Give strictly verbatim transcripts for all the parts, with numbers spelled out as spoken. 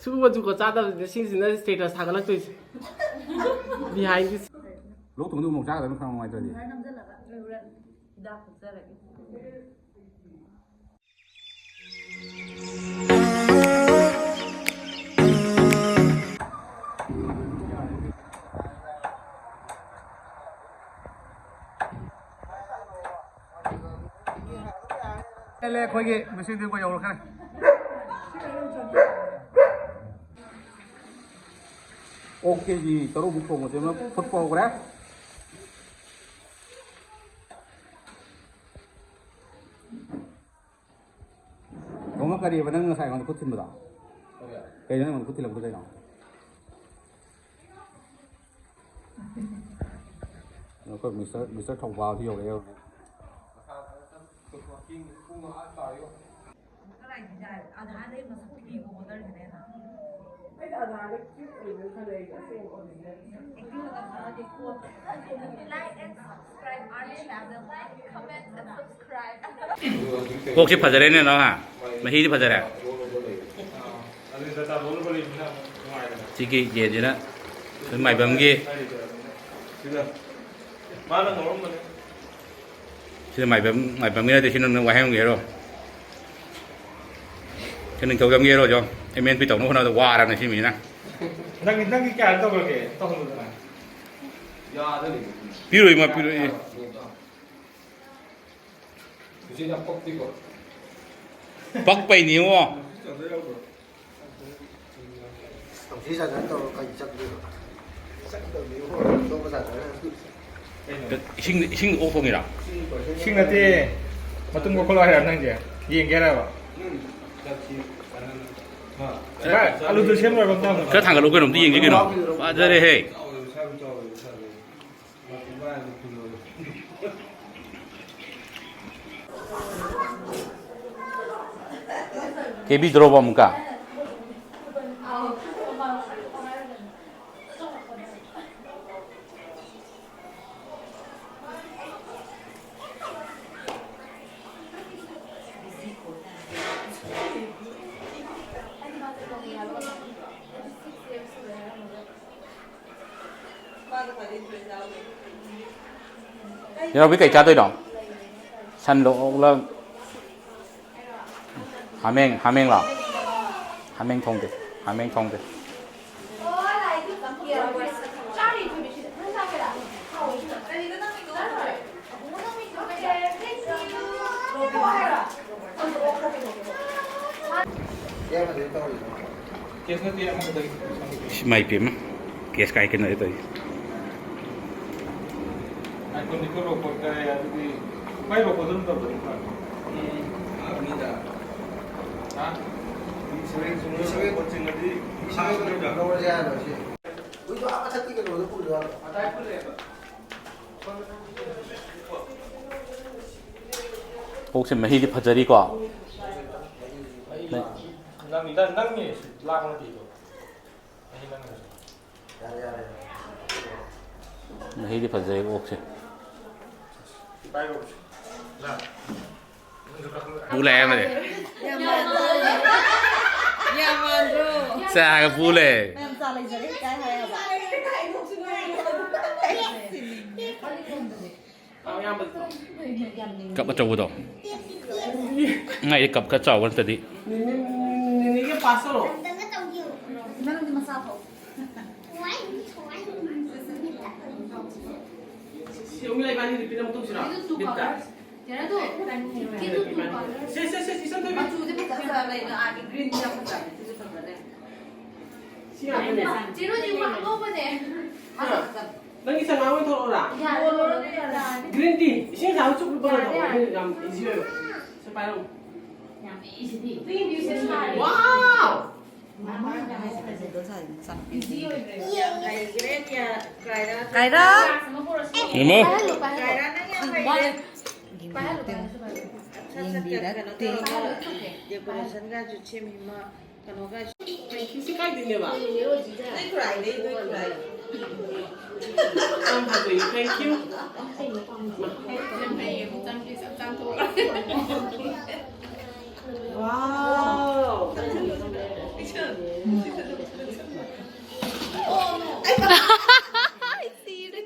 ꯁꯨꯕ ꯖꯨꯒꯣꯠ ꯆꯥꯗꯕꯁꯤꯗ ꯁꯤꯁꯤꯅ status ꯊꯥꯒꯠꯂꯛꯇꯣꯏꯁꯦ꯫ Behind this. ꯂꯣꯛ ꯊꯨꯡꯗꯧ ꯃꯣꯔꯣꯛ ꯆꯥꯒꯗꯕꯅꯤ ꯈꯅꯥꯎ ꯅꯨꯡꯉꯥꯏꯇ꯭ꯔꯗꯤ꯫ ꯍꯤꯗꯥꯛ ꯊꯛꯆꯔꯒꯦ꯫ ꯑꯩꯈꯣꯏꯒꯤ ꯃꯁꯤꯡꯗꯤ ꯑꯩꯈꯣꯏ ꯌꯧꯔꯛꯈ꯭ꯔꯦ꯫ ꯑꯣꯛ ꯀꯦ ꯖꯤ ꯇꯔꯨꯛꯃꯨꯛ ꯊꯣꯡꯕꯁꯦ ꯑꯃ ꯐꯨꯠꯄ ꯍꯧꯈ꯭ꯔꯦ꯫ ꯇꯥꯃꯣ, ꯀꯔꯤꯕ ꯅꯪ ꯉꯁꯥꯏ ꯑꯩꯉꯣꯟꯗ ꯈꯨꯠ ꯊꯤꯟꯕꯗꯣ? ꯀꯩꯅꯣ ꯅꯪ ꯑꯩꯉꯣꯟꯗ ꯈꯨꯠ ꯊꯤꯜꯂꯛꯄꯗꯣ ꯀꯩꯅꯣ? ꯑꯩꯈꯣꯏ ꯃꯤꯁꯇꯔ, ꯃꯤꯁꯇꯔ ꯊꯧꯕꯥꯜꯁꯨ ꯌꯧꯔꯛꯑꯦ ꯍꯧꯖꯤꯛ꯫ Like and subscribe our channel. Comment and subscribe. ꯀꯣꯛꯁꯤ ꯐꯖꯔꯦꯅꯦ ꯅꯪ, ꯍꯥ? ꯃꯍꯤꯗꯤ ꯐꯖꯔꯦ꯫ ꯁꯤꯒꯤ ꯌꯦꯟꯁꯤꯅ ꯃꯥꯏꯕꯝꯒꯤ꯫ ꯁꯤꯗ ꯃꯥꯏꯕꯝ, ꯃꯥꯏꯕꯝꯒꯤ ꯅꯠꯇꯦ, ꯁꯤ ꯅꯪ ꯋꯥꯍꯦꯡꯕꯝꯒꯤ ꯍꯦꯔꯣ꯫ ꯁꯤ ꯅꯤꯡꯊꯧꯖꯝꯒꯤ ꯍꯦꯔꯣꯁꯨ ꯑꯦꯝ ꯑꯦꯟ ꯄꯤ ꯇꯧꯅꯕ ꯍꯣꯠꯅꯕꯗ ꯋꯥꯔꯕꯅꯦ ꯁꯤ ꯃꯤꯁꯤꯅ꯫ ꯅꯪꯒꯤ, ꯅꯪꯒꯤ ꯀꯌꯥꯗꯤ ꯇꯧꯈ꯭ꯔꯒꯦ? ꯇꯧꯍꯜꯂꯨꯗꯅ꯫ ꯄꯤꯔꯣꯏ, ꯃꯥ ꯄꯤꯔꯣꯏ꯫ ꯄꯛꯄꯩꯅꯤꯉꯣ꯫ ꯏꯁꯤꯡ, ꯏꯁꯤꯡ ꯑꯣꯛ ꯊꯣꯡꯉꯤꯔꯥ? ꯏꯁꯤꯡ ꯅꯠꯇꯦ꯫ ꯃꯇꯨꯝ ꯀꯣꯛꯈꯠꯂꯣ ꯍꯥꯏꯔ ꯅꯪꯁꯦ? ꯌꯦꯡꯒꯦ ꯍꯥꯏꯔꯕ? ꯚꯥꯏ, ꯑꯂꯨꯗꯨ ꯁꯦꯝ ꯂꯣꯏꯔꯕ ꯑꯝꯇ ꯍꯪꯉꯨ꯫ ꯈꯔ ꯊꯥꯡꯒꯠꯂꯨ ꯀꯩꯅꯣ, ꯑꯝꯇ ꯌꯦꯡꯁꯤ ꯀꯩꯅꯣ꯫ ꯐꯖꯔꯦꯍꯦ꯫ ꯀꯦꯕꯤꯗ꯭ꯔꯣꯕ ꯑꯃꯨꯛꯀ? ꯌꯥꯎꯕꯤ ꯀꯩ ꯆꯥꯗꯣꯏꯅꯣ? ꯁꯟꯂꯣ, ꯑꯣꯛꯂ? ꯍꯥꯃꯦꯡ, ꯍꯥꯃꯦꯡꯂꯣ? ꯍꯥꯃꯦꯡ ꯊꯣꯡꯗꯦ, ꯍꯥꯃꯦꯡ ꯊꯣꯡꯗꯦ꯫ ꯏꯁ, ꯏꯃꯥꯏ ꯄꯦꯝꯃ, ꯀꯦꯁ ꯀꯥꯏ ꯀꯩꯅꯣ ꯇꯧꯔꯤ꯫ ꯑꯣꯛꯁꯦ ꯃꯍꯤꯗꯤ ꯐꯖꯔꯤꯀꯣ꯫ ꯅꯪ, ꯅꯪ, ꯅꯪꯅꯦ ꯂꯥꯡꯉꯗꯤꯗꯣ꯫ ꯃꯍꯤ ꯅꯪꯅꯦ꯫ ꯃꯍꯤꯗꯤ ꯐꯖꯩ ꯑꯣꯛꯁꯦ꯫ ꯄꯨ ꯂꯥꯛꯑꯦ ꯑꯃꯗꯤ꯫ ꯌꯥꯝ ꯃꯥꯟꯗ꯭ꯔꯣ? ꯌꯥꯝ ꯃꯥꯟꯗ꯭ꯔꯣ? ꯆꯥꯒ ꯄꯨ ꯂꯩ꯫ ꯃꯌꯥꯝ ꯆꯥ ꯂꯩꯖꯔꯦ ꯀꯥꯏ ꯍꯥꯏꯔꯕ? ꯀꯞ ꯑꯆꯧꯕꯗꯣ꯫ ꯉꯥꯏꯗꯤ ꯀꯞ ꯈꯔ ꯆꯥꯎꯕ ꯅꯠꯇꯗꯤ꯫ ꯅꯤꯅꯤꯒꯤ ꯄꯥꯁ ꯇꯧꯔꯣ꯫ ꯅꯪꯗꯤ ꯃꯆꯥ ꯐꯥꯎ꯫ ꯁꯤ ꯎꯃꯤ ꯂꯩꯕꯥꯅꯤ ꯔꯤꯄꯤꯠ ꯑꯃꯨꯛ ꯇꯧꯁꯤꯔꯣ? ꯕꯤꯠꯇ꯫ ꯁꯦ, ꯁꯦ, ꯁꯦ, ꯏꯆꯟ ꯊꯣꯏꯕꯤ꯫ ꯃꯆꯨꯁꯦ ꯐꯖ ꯐꯖ ꯂꯩꯅ ꯑꯥꯒꯤ ꯒ꯭ꯔꯤꯟꯁꯦ ꯌꯥꯝ ꯐꯖꯕꯅꯦ꯫ ꯁꯤꯁꯨ ꯐꯖꯅꯦ꯫ ꯁꯤ ꯉꯥꯛꯇꯅꯦ꯫ ꯆꯦꯔꯨꯗꯤ ꯑꯃ ꯑꯉꯧꯕꯅꯦ꯫ ꯍꯥ? ꯅꯪꯒꯤ ꯆꯉꯥꯡ ꯑꯣꯏꯅ ꯊꯣꯛꯂꯛꯑꯣꯔꯥ? ꯌꯥꯔꯦ, ꯌꯥꯔꯦ, ꯌꯥꯔꯦ꯫ ꯒ꯭ꯔꯤꯟ ꯇꯤ, ꯏꯁꯤꯡ ꯑꯁꯥꯕ ꯆꯨꯞ ꯂꯨꯞꯄꯒ ꯌꯥꯔꯦ, ꯊꯛꯑꯣ꯫ ꯌꯥꯔꯦ꯫ ꯑꯗꯨꯅ ꯌꯥꯝ ꯏꯖꯤ ꯑꯣꯏꯕ꯫ ꯁꯦ ꯄꯥꯏꯔꯣ꯫ ꯌꯥꯝ ꯏꯖꯤꯗꯤ꯫ ꯋꯥꯎ! ꯃꯃꯥꯅ ꯍꯥꯏꯁꯦ ꯐꯖꯩ꯫ ꯏꯖꯤ ꯑꯣꯏꯗ꯭ꯔꯦ꯫ ꯀꯥꯏꯔꯥ꯫ ꯀ꯭ꯂꯥꯁ ꯑꯃ ꯄꯨꯔꯁꯤ꯫ ꯏꯃꯥ꯫ ꯄꯥꯏꯍꯜꯂꯨ, ꯄꯥꯏꯍꯜꯂꯨ꯫ ꯄꯥꯏꯍꯜꯂꯨ, ꯄꯥꯏꯍꯜꯂꯨ, ꯄꯥꯏꯍꯜꯂꯨ꯫ ꯌꯦꯡꯕꯤꯔꯛꯇꯦ꯫ ꯄꯥꯏꯍꯜꯂꯨ, ꯄꯥꯏꯍꯜꯂꯨ꯫ ꯗꯦꯀꯣꯔꯦꯁꯟꯒꯁꯨ ꯁꯦꯝꯃꯤ ꯃꯥ꯫ ꯀꯩꯅꯣꯒ ꯁꯤ ꯀꯥꯏꯗꯩꯅꯦꯕ? ꯅꯣꯏ ꯈꯨꯔꯥꯏꯗꯩ, ꯅꯣꯏ ꯈꯨꯔꯥꯏ꯫ ꯌꯥꯝ ꯐꯖꯩ, thank you꯫ ꯌꯥꯝ ꯐꯩꯌꯦ, ꯃꯆꯥꯅꯨꯄꯤ ꯆꯞ ꯆꯥꯅ ꯊꯣꯛꯑꯦ꯫ Wow! ꯑꯩ ꯁꯤꯔꯦ꯫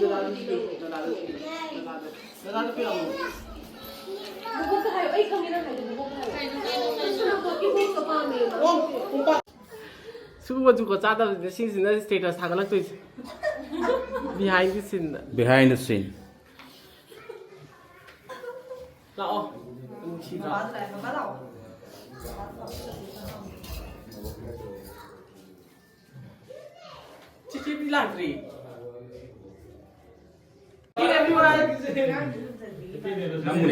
ꯗꯗꯥꯗ ꯄꯤꯔꯛꯑꯣ꯫ ꯗꯗꯥꯗ ꯄꯤꯔꯛꯑꯣ꯫ ꯗꯗꯥꯗ ꯄꯤꯔꯛꯑꯣ꯫ ꯃꯕꯣꯛꯇ ꯍꯥꯏꯌꯣ, ꯑꯩ ꯈꯪꯉꯦ ꯅꯪ ꯍꯥꯏꯗꯣ, ꯃꯕꯣꯛꯇ ꯍꯥꯏꯌꯣ꯫ ꯑꯩꯁꯨ ꯅꯕꯣꯛꯀꯤ ꯕꯣꯛꯁꯇꯣ ꯄꯥꯝꯃꯦꯕ꯫ ꯑꯣ, ꯎꯄꯥ-, ꯁꯤꯒꯨꯝꯕ ꯖꯨꯒꯣꯠ ꯆꯥꯗꯕꯁꯤꯅ ꯁꯤꯁꯤꯅ status ꯊꯥꯒꯠꯂꯛꯇꯣꯏꯁꯦ꯫ Behind the scene the. Behind the scene. ꯂꯥꯛꯑꯣ꯫ ꯅꯨꯡꯁꯤꯗ꯭ꯔꯣ? ꯕꯕꯥ ꯂꯥꯛꯑꯦ, ꯕꯕꯥ ꯂꯥꯛꯑꯣ꯫ ꯆꯤꯆꯦꯗꯤ ꯂꯥꯛꯇ꯭ꯔꯤ꯫ Happy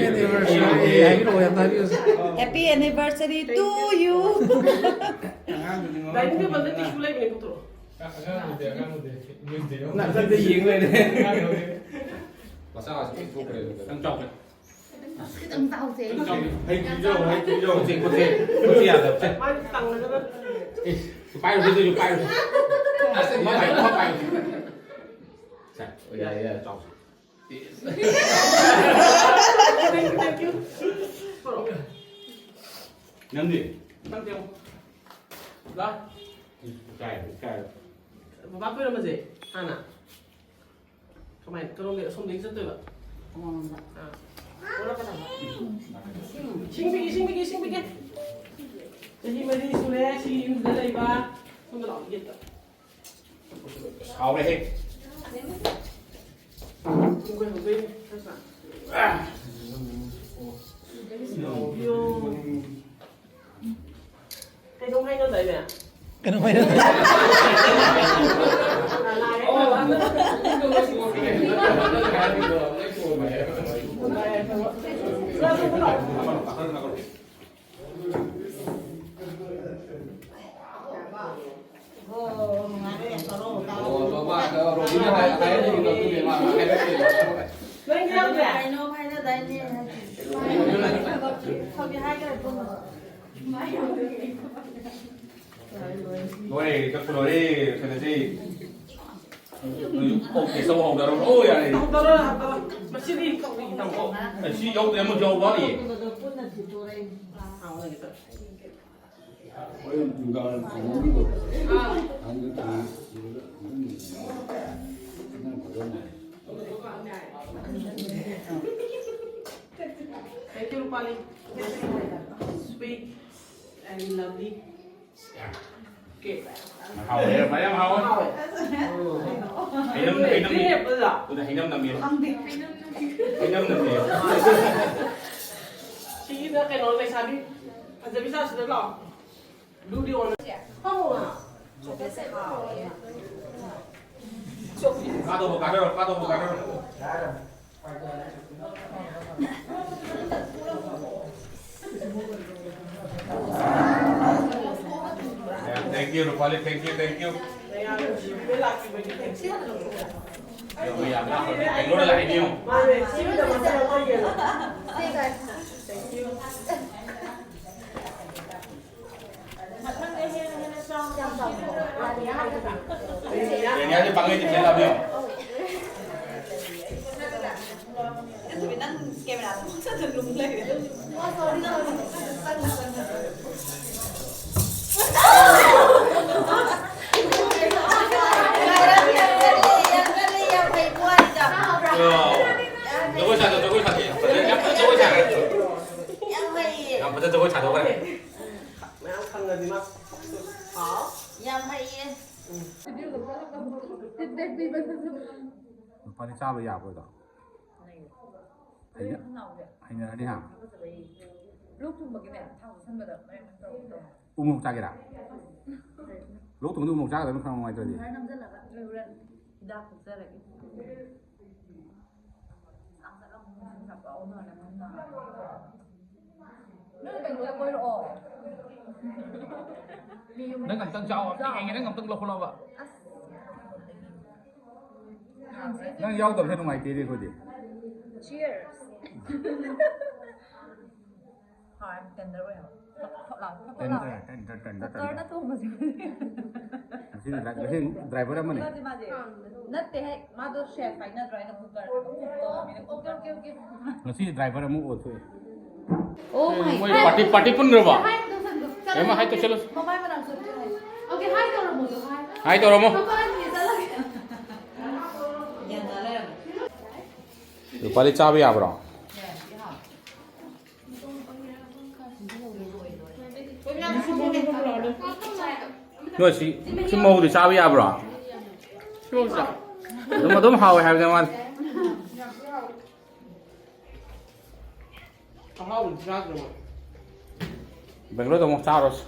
anniversary ꯍꯥꯏꯕꯤꯔꯛꯑꯣ, ꯌꯥꯝ ꯇꯥꯕꯤꯔꯁꯤ꯫ Happy anniversary to you. Dining table the tissue ꯂꯩꯕꯅꯦ, ꯄꯨꯊꯣꯔꯛꯑꯣ꯫ ꯑꯉꯥꯡꯗꯤ, ꯑꯉꯥꯡꯗꯤ꯫ ꯅꯥꯀꯟꯗ ꯌꯦꯡ ꯂꯩꯔꯦ꯫ ꯃꯆꯥꯁꯤ ꯂꯣꯏ ꯊꯣꯛꯈ꯭ꯔꯦ꯫ ꯅꯪ ꯆꯥꯎ꯫ ꯈꯤꯇꯪ ꯆꯥꯎꯁꯦ꯫ ꯍꯩ ꯄꯤꯖꯧ, ꯍꯩ ꯄꯤꯖꯧ꯫ ꯈꯨꯠꯁꯦ, ꯈꯨꯠꯁꯦ, ꯈꯨꯠꯁꯦ ꯌꯥꯗꯕꯁꯦ꯫ ꯃꯥꯏ ꯇꯪꯉꯒꯅ꯫ ꯑꯦ, ꯄꯥꯏꯔꯨꯁꯦ, ꯑꯗꯨꯁꯨ ꯄꯥꯏꯔꯨꯁꯦ꯫ ꯑꯃ ꯄꯥꯏꯔꯨ, ꯑꯃ ꯄꯥꯏꯔꯨꯁꯦ꯫ ꯁꯦ, ꯌꯥꯏ, ꯌꯥꯏ, ꯆꯥꯎꯁꯦ꯫ Thank you, thank you꯫ ꯅꯪꯗꯤ? ꯅꯪꯗꯤ ꯑꯃꯨꯛ꯫ ꯂꯥ꯫ ꯏꯀꯥꯏ, ꯏꯀꯥꯏ꯫ ꯕꯕꯥ ꯈꯣꯏꯔꯝꯃꯁꯦ ꯍꯥꯟꯅ꯫ ꯀꯃꯥꯏꯅ? ꯀꯔꯣꯝꯗꯩ? ꯑꯁꯣꯝꯗꯒꯤ ꯆꯠꯇꯣꯏꯕ? ꯑꯃꯃꯝꯗ꯫ ꯑꯥ꯫ ꯑꯣꯜꯂꯛꯀꯗꯕ꯫ ꯏꯁꯤꯡ꯫ ꯏꯁꯤꯡ ꯄꯤꯒꯦ, ꯏꯁꯤꯡ ꯄꯤꯒꯦ, ꯏꯁꯤꯡ ꯄꯤꯒꯦ꯫ ꯆꯍꯤ ꯃꯔꯤ ꯁꯨꯔꯦ ꯁꯤꯒꯤ ꯌꯨꯝꯁꯤꯗ ꯂꯩꯕ꯫ ꯁꯣꯝꯗ ꯂꯥꯛꯑꯣ, ꯌꯦꯠꯇ꯫ ꯁꯥꯎꯔꯦꯍꯦ꯫ ꯌꯣ꯫ ꯀꯩꯅꯣꯝ ꯍꯥꯏꯅꯗꯥꯏꯅꯦ? ꯀꯩꯅꯣ ꯍꯥꯏꯅ꯫ ꯅꯪ ꯌꯥꯎꯗ꯭ꯔꯦ? ꯀꯩꯅꯣꯝ ꯍꯥꯏꯅꯗꯥꯏꯅꯦ? ꯍꯧꯖꯤꯛ ꯍꯥꯏꯈ꯭ꯔꯦ ꯄꯨꯟꯅ꯫ ꯂꯣꯏꯔꯦ, ꯀꯛꯄ ꯂꯣꯏꯔꯦ, ꯀꯩꯅꯣꯁꯤ꯫ ꯅꯣꯏꯁꯨ ꯀꯣꯛ ꯇꯦꯁ ꯇꯧꯕ ꯍꯧꯅꯔꯣ꯫ ꯑꯣ, ꯌꯥꯔꯦ꯫ ꯍꯧꯅꯔꯣ, ꯍꯧꯅꯔꯣ꯫ ꯃꯁꯤꯗꯤ ꯀꯛꯄꯤꯒꯤ ꯇꯧꯀꯣ꯫ ꯑꯦ, ꯁꯤ ꯌꯧꯗ꯭ꯔꯦ, ꯑꯃꯁꯨ ꯌꯧ ꯋꯥꯠꯂꯤꯌꯦ꯫ ꯄꯨꯟꯅ ꯊꯤꯠꯇꯣꯔꯛꯏꯅꯤ꯫ ꯑꯥ, ꯍꯣꯏ, ꯍꯣꯏ꯫ ꯍꯣꯔꯦꯟ ꯅꯨꯡꯗꯥꯡ ꯋꯥꯏꯔꯝ ꯊꯣꯡꯕꯒꯤꯗꯣ꯫ ꯑꯥ꯫ ꯑꯗꯨ ꯊꯣꯡ-, ꯊꯣꯡ-, ꯊꯣꯡ-, ꯊꯣꯡ-, ꯊꯣꯡ-, Sweet and lovely. Okay. ꯍꯥꯎꯋꯦ, ꯃꯌꯥꯝ ꯍꯥꯎꯋꯦ꯫ ꯍꯥꯎꯋꯦ꯫ ꯍꯩꯅꯝ, ꯍꯩꯅꯝ꯫ ꯄꯨꯟꯅ ꯍꯩꯅꯝ ꯅꯝꯃꯦ꯫ ꯈꯪꯗꯦ꯫ ꯍꯩꯅꯝ ꯅꯝꯃꯦ꯫ ꯁꯤꯒꯤꯗ ꯀꯩꯅꯣ, ꯂꯩꯁꯥꯕꯤ ꯐꯖꯕꯤ ꯁꯥꯁꯤꯗ ꯂꯥꯛꯑꯣ꯫ ꯕ꯭ꯂꯨꯗꯤ ꯑꯣꯟ-, ꯐꯝꯃꯣ꯫ ꯀꯥꯗꯧꯕ ꯀꯥꯟꯅꯔꯣ, ꯀꯥꯗꯧꯕ ꯀꯥꯟꯅꯔꯣ꯫ Thank you, Rupali. Thank you, thank you. ꯌꯦꯡꯉꯣ, ꯌꯥꯝ ꯂꯥꯞꯄ ꯕꯦꯡꯒ꯭ꯂꯣꯔꯗ ꯂꯥꯛꯏꯅꯦ, ꯌꯦꯡꯉꯣ꯫ ꯗꯦꯅꯤꯌꯥꯁꯦ ꯄꯥꯡꯒꯩꯗꯤ ꯐꯦꯜ ꯂꯥꯛꯑꯕ ꯌꯦꯡꯉꯣ꯫ ꯑꯗꯨꯕꯨ ꯅꯪ ꯀꯦꯃꯦꯔꯥꯗ ꯄꯪꯆꯠꯇ ꯂꯨꯝ ꯂꯩꯔꯦ꯫ ꯖꯒꯣꯏ ꯁꯥꯗꯣ, ꯖꯒꯣꯏ ꯁꯥꯗꯣ꯫ ꯌꯥꯝ ꯐꯖꯅ ꯖꯒꯣꯏ ꯁꯥꯈ꯭ꯔꯦ꯫ ꯌꯥꯝ ꯐꯖꯅ ꯖꯒꯣꯏ ꯁꯥꯗꯣꯛꯈ꯭ꯔꯦ꯫ ꯃꯌꯥꯝ ꯈꯪꯉꯗꯤ ꯃꯥ ꯍꯥꯎ꯫ ꯌꯥꯝ ꯍꯩꯌꯦ꯫ ꯎꯝ꯫ ꯂꯨꯄꯥꯗꯤ ꯆꯥꯕ ꯌꯥꯕ꯭ꯔꯣ ꯑꯗꯣ? ꯍꯩꯅ-, ꯍꯩꯅꯔꯗꯤ ꯍꯥ? ꯂꯣꯛ ꯊꯨꯡꯕꯒꯤꯅꯦ, ꯊꯥꯎ ꯆꯥꯁꯤꯟꯕꯗ ꯃꯔꯦꯡ ꯃꯔꯦꯡ ꯇꯧꯔꯒ ꯇꯧꯋꯦ꯫ ꯎ ꯃꯣꯔꯣꯛ ꯆꯥꯒꯦꯔꯥ? ꯂꯣꯛ ꯊꯨꯡꯕꯗꯤ ꯎ ꯃꯣꯔꯣꯛ ꯆꯥꯒꯗꯕꯅꯤ, ꯈꯅꯥꯎ ꯅꯨꯡꯉꯥꯏꯇ꯭ꯔꯗꯤ꯫ ꯍꯣꯔꯦꯟ ꯅꯝꯁꯤꯜꯂꯒ ꯑꯩ ꯍꯣꯔꯦꯟ ꯍꯤꯗꯥꯛ ꯊꯛꯆꯔꯒꯦ꯫ ꯆꯥꯛ ꯆꯠꯂꯝꯃꯣ, ꯅꯨꯡꯁꯤꯠ ꯁꯥꯄ ꯑꯣꯟꯅꯔꯦ ꯃꯣꯏꯅ꯫ ꯅꯣꯏ ꯕꯦꯡꯒ꯭ꯂꯣꯔ ꯀꯣꯏꯔꯛꯑꯣ꯫ ꯅꯪ ꯑꯝꯇꯪ ꯆꯥꯎ, ꯑꯝꯇ ꯌꯦꯡꯒꯦ, ꯅꯪ ꯑꯝꯇꯪ ꯂꯧꯈꯠꯂꯣꯕ꯫ ꯑꯁ꯫ ꯅꯪ ꯌꯥꯎꯗꯕꯁꯦ ꯅꯨꯡꯉꯥꯏꯇꯦꯅꯦ ꯑꯩꯈꯣꯏꯗꯤ꯫ Cheers꯫ ꯍꯥꯎꯋꯦ, tender ꯑꯣꯏ ꯍꯥꯏꯕ꯫ ꯊꯣꯠ ꯊꯣꯠ ꯂꯥꯎ, ꯊꯣꯠ ꯊꯣꯠ ꯂꯥꯎ꯫ Tender, tender, tender, tender꯫ ꯀꯨꯀꯔꯅ ꯊꯣꯡꯕꯁꯦ꯫ ꯉꯁꯤꯗꯤ ꯗ꯭ꯔꯥꯏ-, ꯉꯁꯤ ꯗ꯭ꯔꯥꯏꯚꯔ ꯑꯃꯅꯤ꯫ ꯅꯠꯇꯦ, ꯃꯥꯗꯤ꯫ ꯅꯠꯇꯦꯍꯦ, ꯃꯥꯗꯣ ꯆꯦꯐ ꯍꯥꯏꯅꯗ꯭ꯔꯣ? ꯑꯩꯅ ꯀꯨꯀꯔ ꯍꯥꯏꯕ, ꯀꯨꯛ ꯇꯧꯔꯝꯃꯤꯅ ꯀꯨꯀꯔ꯫ ꯉꯁꯤ ꯗ꯭ꯔꯥꯏꯚꯔ ꯑꯃ ꯑꯣꯟꯊꯣꯛꯑꯦ꯫ Oh my ꯃꯣꯏ God꯫ ꯄꯥꯔꯇꯤ, ꯄꯥꯔꯇꯤ ꯄꯨꯟꯈ꯭ꯔꯕꯣ? ꯍꯥꯏ ꯇꯧꯁꯟꯈꯣ꯫ ꯍꯦꯃꯥ, ꯍꯥꯏ ꯇꯧꯁꯜꯂꯨ꯫ ꯃꯃꯥꯏ ꯃꯅꯥꯛ ꯆꯠꯈ꯭ꯔꯦ꯫ Okay, ꯍꯥꯏ ꯇꯧꯔꯝꯃꯣꯗꯣ, ꯍꯥꯏ꯫ ꯍꯥꯏ ꯇꯧꯔꯝꯃꯣ꯫ ꯃꯄꯥꯟꯒꯤ ꯆꯠꯂꯒꯦ꯫ ꯒ꯭ꯌꯥꯟ ꯇꯥ ꯂꯩꯔꯝꯃꯦ꯫ ꯔꯨꯄꯥꯂꯤ, ꯆꯥꯕ ꯌꯥꯕ꯭ꯔꯣ? ꯌꯥꯏ, ꯌꯥꯏ꯫ ꯅꯣꯏ ꯁꯤ, ꯁꯤ ꯃꯧꯗꯤ ꯆꯥꯕ ꯌꯥꯕ꯭ꯔꯣ? ꯑꯗꯨꯝ, ꯑꯗꯨꯝ ꯍꯥꯎꯋꯦ ꯍꯥꯏꯕꯅꯦ ꯃꯥꯗꯤ꯫ ꯕꯦꯡꯒ꯭ꯂꯣꯔꯗ ꯑꯃꯨꯛ ꯆꯥꯔꯨꯔꯁꯤ꯫